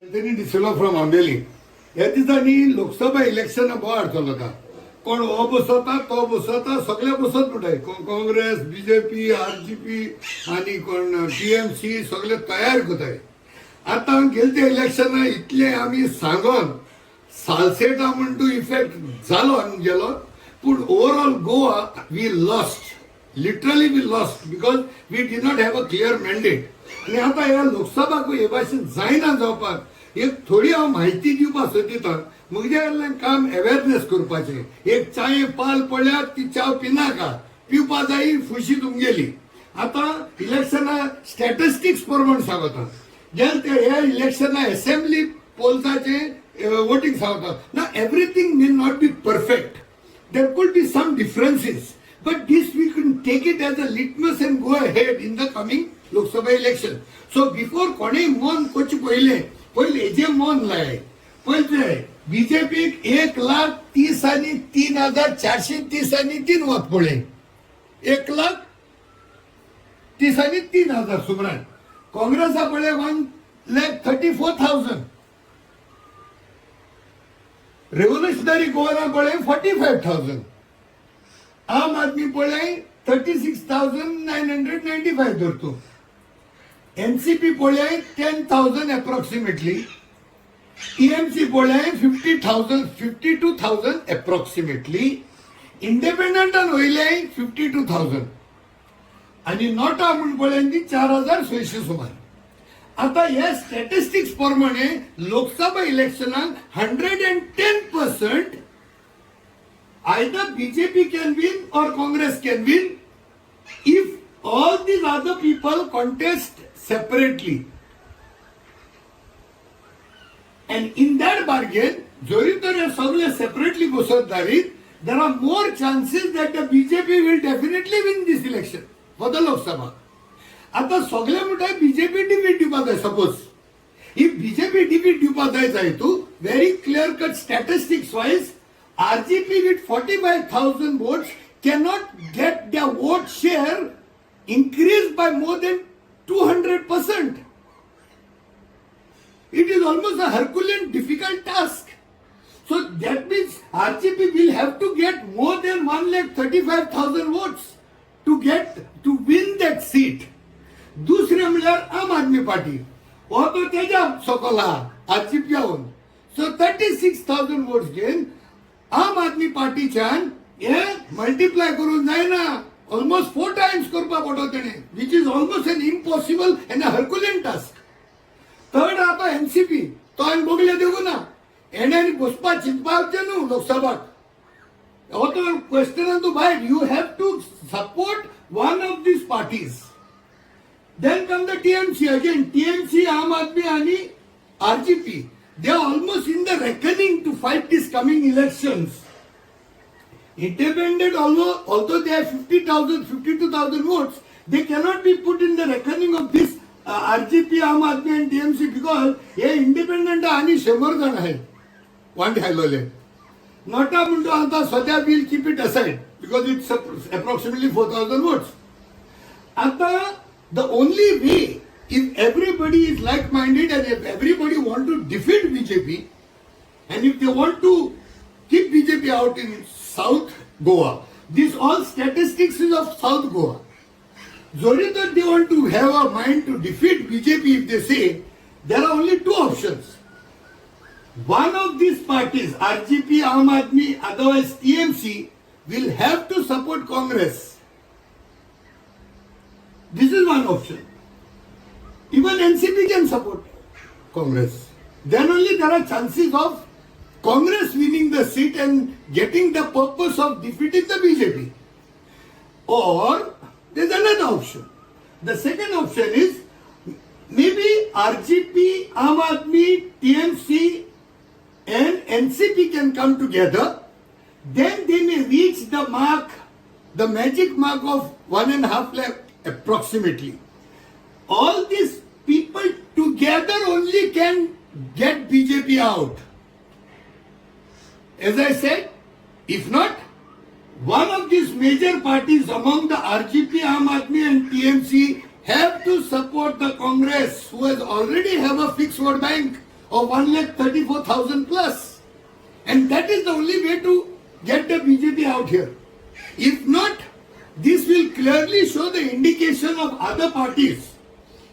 Anthony D'Silva from Ambelim. ह्या दिसांनी लोकसभा इलेक्शनां बोवाळ चलता. कोण हो बसता, तो बसता, सगळे बसत म्हणटाय. काँग्रेस, बीजेपी, आरजीपी आनी कोण टीएमसी, सगळे तयार करताय. आतां गेले ते इलेक्शनां इतले आमी सांगोन सालसेटा म्हण तूं इफेक्ट जालो आनी गेलो, पूण overall Goa we lost, literally we lost, because we did not have a clear mandate. आनी आतां ह्या लोकसभाकूय हे भाशेन जायना जावपाक एक थोडी हांव म्हायती दिवपाक सोदिता. म्हज्या कडल्यान काम अवेरनेस करपाचें. एक चाये पाल पडल्यार ती च्याव पिनाका, पिवपा जाय फुशी तुमगेली. आतां इलेक्शना स्टॅटिस्टिक्स प्रमाण सांगता. गेले ते ह्या इलेक्शना असेंब्ली पोल्साचे वोटींग सांगता ना. Everything may not be perfect, there could be some differences, but this we can take it as a litmus and go ahead in the coming Lok Sabha election. So before कोणेय मन करचे पयलें पयलें हेजें मन लाय. पयलें बीजेपीक 1,30,3,433 मत पडले. 1,30,3,000 सुमारान. काँग्रेसा पडले 1,34,000. रेव्होल्युशनरी गोवाना पडले 45,000. आम आदमी पडले 36,995 धरतो. एनसीपी पडले 10,000 एप्रॉक्सिमेटली. टीएमसी पडले 50,000, 52,000 एप्रॉक्सिमेटली. इंडिपेंडंटान वयले 52,000 आणि नोटा म्हूण पळय ती 4600 सुमार. आता हे स्टॅटिस्टिक्स प्रमाणे Lok Sabha इलेक्शनाक 110% either BJP can win or Congress can win if all these other people contest separately. And in that bargain, जरी तर हे सगळे सेपरेटली बसत जालीत, there are more chances that the BJP will definitely win this election for the Lok Sabha. आता सगळे म्हणटाय BJP defeat दिवपाक जाय. सपोज if BJP defeat दिवपाक जाय जाय तूं, very clear cut statistics wise, RGP with 45,000 votes cannot get their vote share increased by more than 200%. It is almost a Herculean difficult task. So that means RGP will have to get more than 1,35,000 votes to get to win that seat. दुसरें म्हणल्यार आम Aadmi party हो तो तेज्या सकल आहा आरजीपीयाहून. So 36,000 votes घेवन आम आदमी पार्टीच्यान हे मल्टिप्लाय करून जायना. ऑलमोस्ट फोर टायम्स करपाक पडटलो तेणें, which is almost an impossible and a Herculean task. Third, आता एनसीपी तो हांवें बगले दिवंक ना. हेणे आनी बसपा चिंतपाचें न्हू लोकसभाक. हो तो क्वेश्चन तूं भायर. You have to support one of these parties. Then come the TMC again. TMC, Aam Aadmi आणि RGP, they are almost in the reckoning to fight this coming elections. Independent, although they have 50,000, 52,000 votes, they cannot be put in the reckoning of this RGP, Aam Aadmi and TMC because hey independent आणि 100 जण आहेत वांटे घालवले. NOTA म्हणतो आता सध्या we'll keep it aside because it's approximately 4,000 votes. आता the only way, if everybody is like minded and if everybody want to defeat BJP and if they want to keep BJP out in South Goa, this all statistics is of South Goa. जरी तर they want to have a mind to defeat BJP, if they say, there are only two options. One of these parties, RGP, Aam Aadmi, otherwise TMC, will have to support Congress. This is one option. Even NCP can support Congress. Then only there are chances of Congress winning the seat and getting the purpose of defeating the BJP. Or there's another option. The second option is maybe RGP, Aam Aadmi, TMC and NCP can come together. Then they may reach the mark, the magic mark of 1.5 lakh approximately. All these people together only can get BJP out. As I said, if not, one of these major parties among the RGP, Aam Aadmi and TMC have to support the Congress, who has already have a fixed vote bank of 1,34,000 plus, and that is the only way to get the BJP out here. If not, this will clearly show the indication of other parties.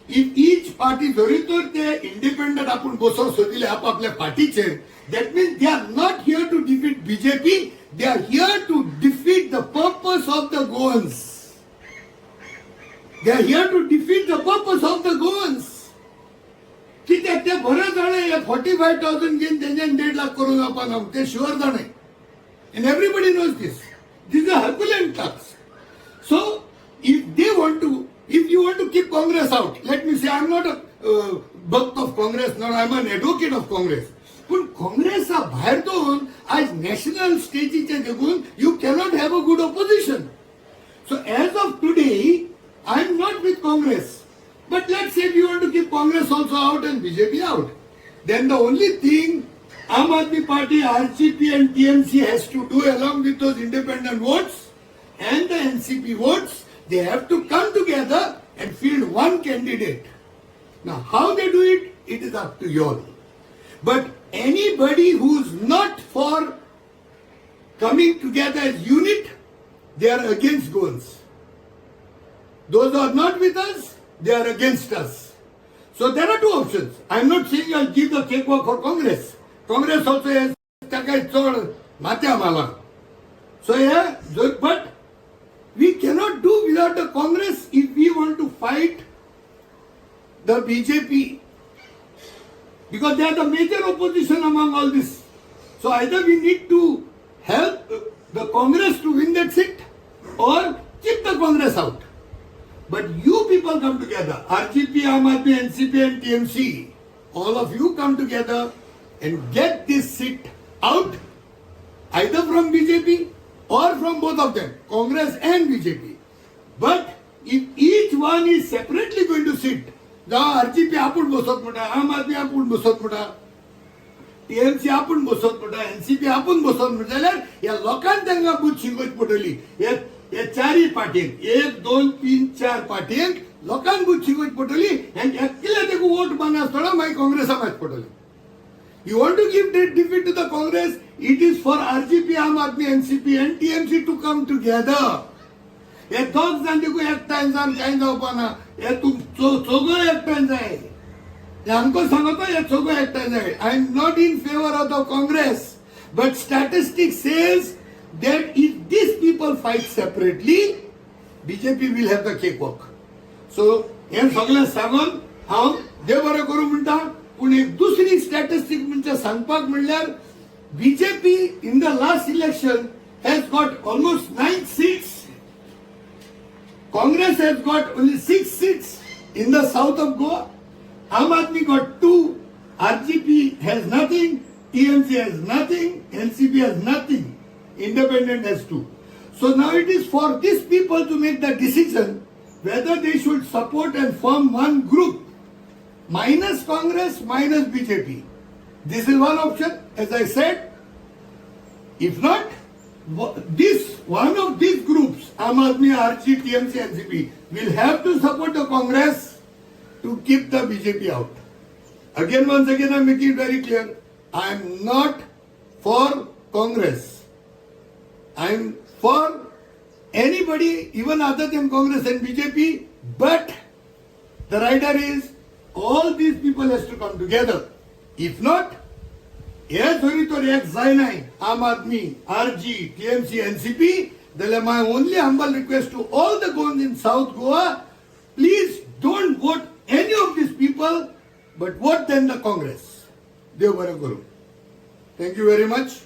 If each party जरी तर ते independent आपूण बसोवंक सोदिले आपापल्या पार्टीचेर, that means they are not here to defeat BJP, they are here to defeat the purpose of the Goans. They are here to defeat the purpose of the Goans. कित्याक ते बरें जाणें हे 45,000 घेवन तेंच्यान 1.5 लाख करूंक जावपा ना, ते शुअर जाणें, and everybody knows this. This is a Herculean task. So if they want to, if you want to keep Congress out, let me say, I'm not a bhakt of Congress, nor I'm an advocate of Congress. पूण काँग्रेसा भायर दवरून आज national स्टेजीचेर देखून you cannot have a good opposition. So as of today I am not with Congress, but let say you want to keep Congress also out and BJP out, then the only thing Aam Aadmi Party, RGP and TMC has to do, along with those independent votes and the NCP votes, they have to come together and field one candidate. Now, how they do it, it is up to you all. But anybody who's not for coming together as unit, they are against Goans. Those who are not with us, they are against us. So there are two options. I am not saying I'll give the cakewalk for Congress. Congress also has ताका चड माथ्या माला. So yeah, but we cannot do without the Congress if we want to fight the BJP, because they are the major opposition among all this. So either we need to help the Congress to win that seat or keep the Congress out. But you people come together, RGP, Aam Aadmi, NCP and TMC, all of you come together and get this seat out, either from BJP or from both of them, Congress and BJP. But if each one is separately going to sit, जावं RGP आपूण बसत म्हणटा, आम आदमी आपूण बसत म्हणटा, TMC आपूण बसत म्हणटा, एनसीपी आपूण बसत म्हणटा, जाल्यार ह्या लोकांक तांकां बूद शिकोवची पडटली. हे हे चारय पार्टींक, एक, दोन, तीन, चार पार्टींक लोकांक बूद शिकोवची पडटली आनी एकले तेका वोट मारनासतना मागीर काँग्रेसा मारचे पडटले. You want to give the defeat to the Congress? It is for RGP, Aam Aadmi, NCP and TMC to come together. हे दोग जाण देखून एकठांय जावन कांय जावपा ना. हे तूं चौगय एकठांय जाय. हे आमकां सांगता, हे चौगय एकठांय जाय. I am not in favour of the Congress, but statistic says that if these people fight separately, BJP will have the cakewalk. So हें सगळें सांगून हांव देव बरें करूं म्हणटा. पूण एक दुसरी स्टॅटिस्टीक म्हणजे सांगपाक म्हणल्यार, BJP in the last election has got almost nine seats. Congress has got only six seats in the south of Goa. Aam Aadmi got two. RGP has nothing. TMC has nothing. NCP has nothing. Independent has two. So now it is for these people to make the decision whether they should support and form one group minus Congress, minus BJP. This is one option, as I said. If not, this one of these groups, Aam Aadmi, RG, TMC, NCP, will have to support the Congress to keep the BJP out. Again, once again, I am making it very clear. I am not for Congress. I am for anybody, even other than Congress and BJP, but the rider is all these people has to come together. If not, हे जरी तर एक जायनाय, आम Aadmi, RG, TMC, NCP, जाल्यार my only humble request to all the Goans in South Goa, please don't vote any of these people, but vote then the Congress. देव बरें करूं. Thank you very much.